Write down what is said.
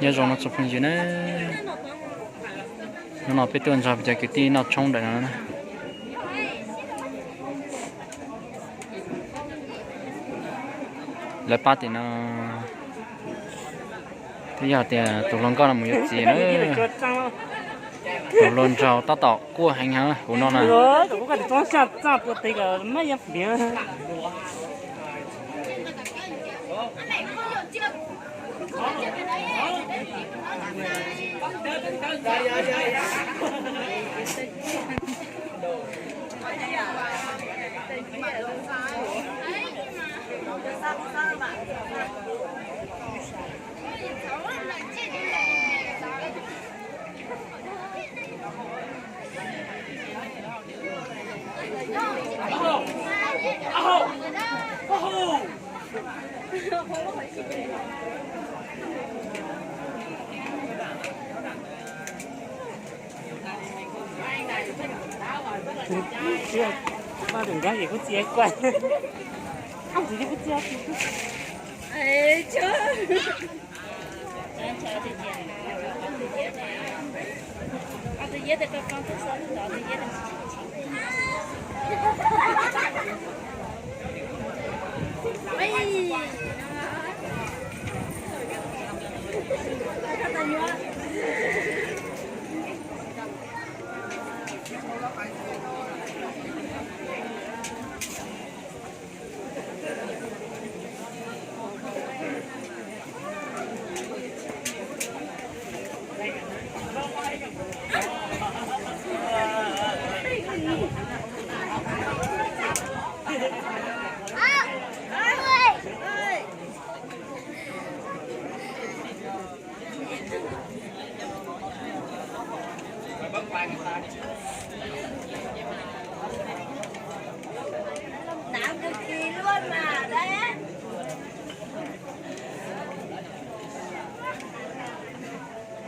Nyob zoo no tsoom phooj ywg na, hnub no peb tuaj nrog peb cov kwv tij noj tshoob ntawm no na. Lawv pab tim no twb yog tias tus hluas nkauj no mus yuav txiv na. Tus hluas nraug tab tom quaj heev heev kuv no na.